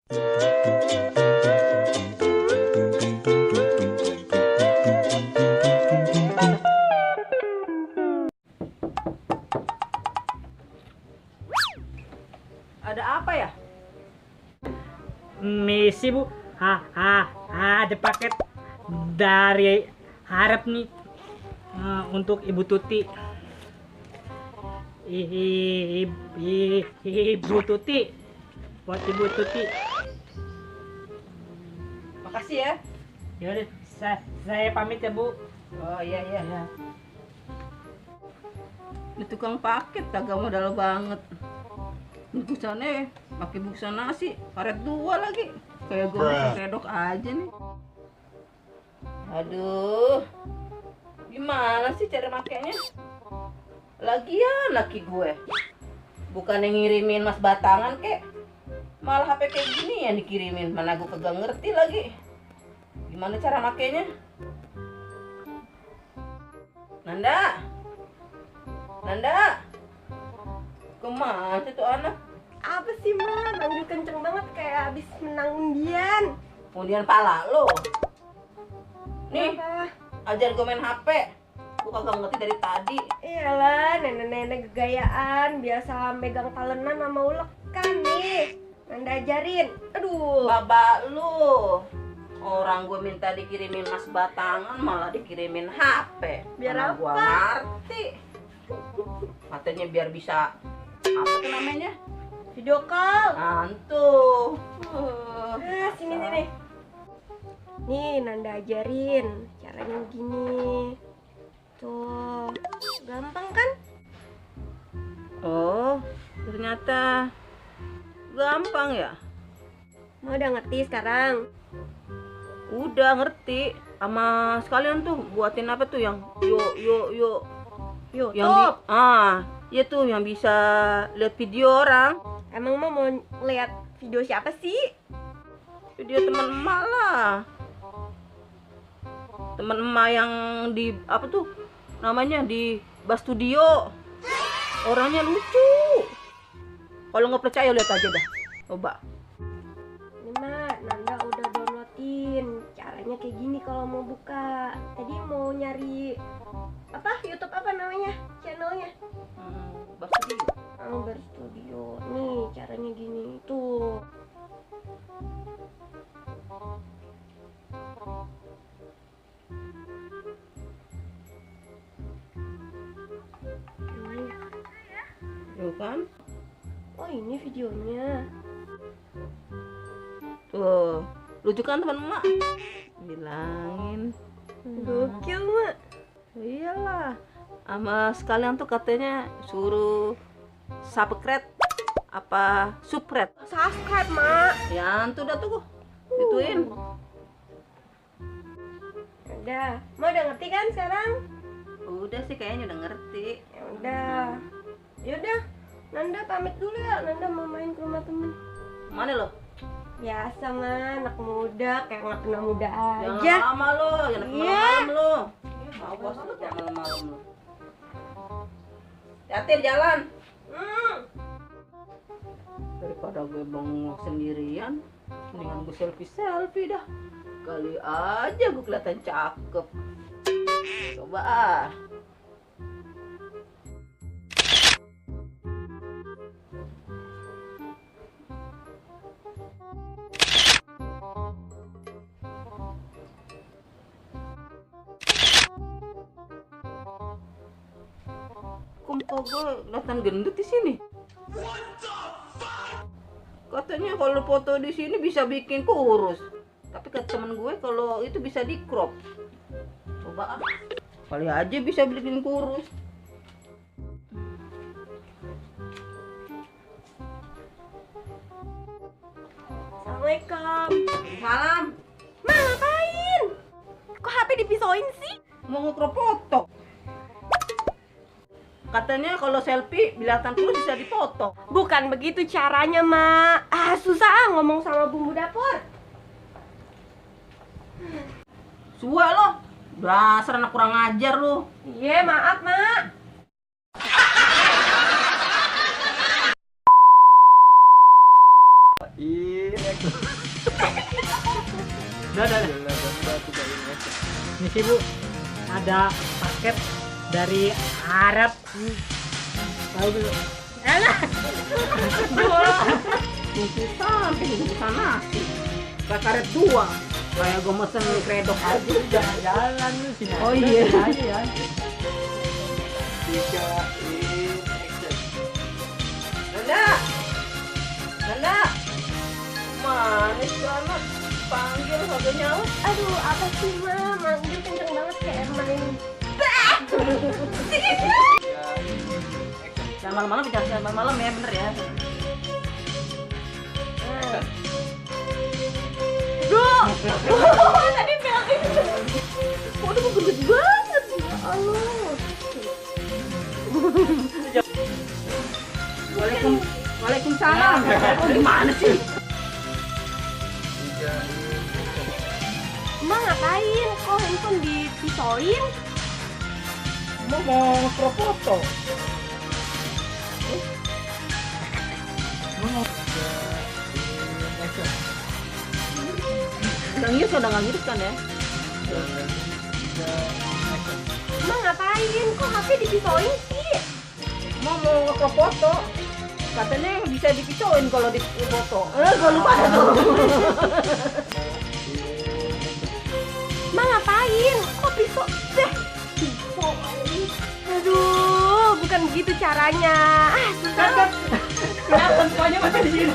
Ada apa ya? Misi bu, ada paket dari Harap nih untuk Ibu Tuti. Ibu Tuti, buat Ibu Tuti. Makasih ya. Yaudah, saya pamit ya bu. Oh iya iya. Ya. Ini tukang paket kagak modal banget. Ini busanya pakai busa nasi, karet 2 lagi. Kayak gue masih redok aja nih. Aduh. Gimana sih cara makainya? Lagian laki gue. Bukan yang ngirimin mas batangan kek. Malah HP kayak gini yang dikirimin. Mana gue kagak ngerti lagi. Gimana cara makainya? Nanda. Nanda. Kemana tuh anak? Apa sih, Ma? Manggil kenceng banget kayak habis menang undian. Undian pala lo. Nih, Apa? ajar gue main HP. Gue kagak ngerti dari tadi. Iyalah, nenek-nenek gegayaan biasa megang talenan sama ulekan nih. Nanda ajarin. Aduh. Babak lu. Orang gue minta dikirimin mas batangan malah dikirimin HP. Biar Mana apa? gua ngerti. Katanya biar bisa apa tuh namanya? Video call. Antuh. Sini. Nih, Nanda ajarin. Caranya gini. Tuh. Gampang kan? Oh, ternyata gampang ya? Mau udah ngerti sekarang? Udah ngerti. Sama sekalian tuh buatin apa tuh yang yuk YouTube. ya tuh yang bisa lihat video orang. Emang mau lihat video siapa sih? Video teman emak lah. Teman emak yang di apa tuh namanya di Bas Studio. Orangnya lucu. Kalau nggak percaya lihat aja dah. Coba. Ini mah Nanda udah downloadin. Caranya kayak gini kalau mau buka. Tadi mau nyari apa? YouTube apa namanya? Channelnya? Bas Studio. Berstudio. Nih caranya gini tuh. Nih. Tuh kan? Oh ini videonya. Tuh, lucu kan teman emak? Bilangin. Gokil mak. Iyalah. Sama sekalian tuh katanya suruh subscribe apa subscribe. Subscribe mak. Ya, tuh dah tuh. Ituin. Udah. Mau udah ngerti kan sekarang? Udah sih kayaknya udah ngerti. Ya udah. Yaudah. Nanda pamit dulu ya. Nanda mau main ke rumah temen. Mana lo? Biasa mah anak muda kayak nggak pernah muda Jangan aja. lama lo, jangan Iya. malam lo. Awas lo jangan malam lo. Hati di jalan. Daripada gue bengong sendirian, mendingan gue selfie dah. Kali aja gue kelihatan cakep. Coba ah. Kok gue kelihatan gendut di sini? Katanya kalau foto di sini bisa bikin kurus. Tapi kata temen gue kalau itu bisa di crop. Coba ah. Kali aja bisa bikin kurus. Assalamualaikum. Salam. Ma ngapain? Kok HP dipisauin sih? Mau nge-crop foto. Katanya kalau selfie kelihatan kurus bisa dipoto. Bukan begitu caranya, Ma. Susah ngomong sama bumbu dapur. Suwe lo. Dasar anak kurang ajar lo. Iya, maaf, Mak. Ini Udah. Ini sih Bu, ada paket dari Arab. Tahu dulu. Elah. Mungkin sampai di sana nasi. Karet 2. Kayak gue mesen kredok aja. Jalan-jalan lu sini. Oh iya. Aja ya. 3 in action. Nanda. Mana sih anak? Panggil sampai nyawa. Aduh, apa sih Ma? Manggil kenceng banget kayak main. 3 in action. Jangan malam-malam, jangan malam-malam ya, bener ya. Duh! Tadi bilang itu. Waduh, gendut banget. Ya Allah. Waalaikumsalam. Oh, gimana sih? 3 in action. Ma ngapain? Kok handphone dipisoin? Mau foto. 3 in action. Udah ngiris kan ya? Dan 3 action. Ma ngapain? Kok HP dipisoin sih? Mau nge-crop foto. Katanya yang bisa dipisauin kalau di foto. Gue lupa tuh. Ma ngapain? Kok pisau? Aduh, bukan begitu caranya. Ah, susah. Kelihatan semuanya masih di sini.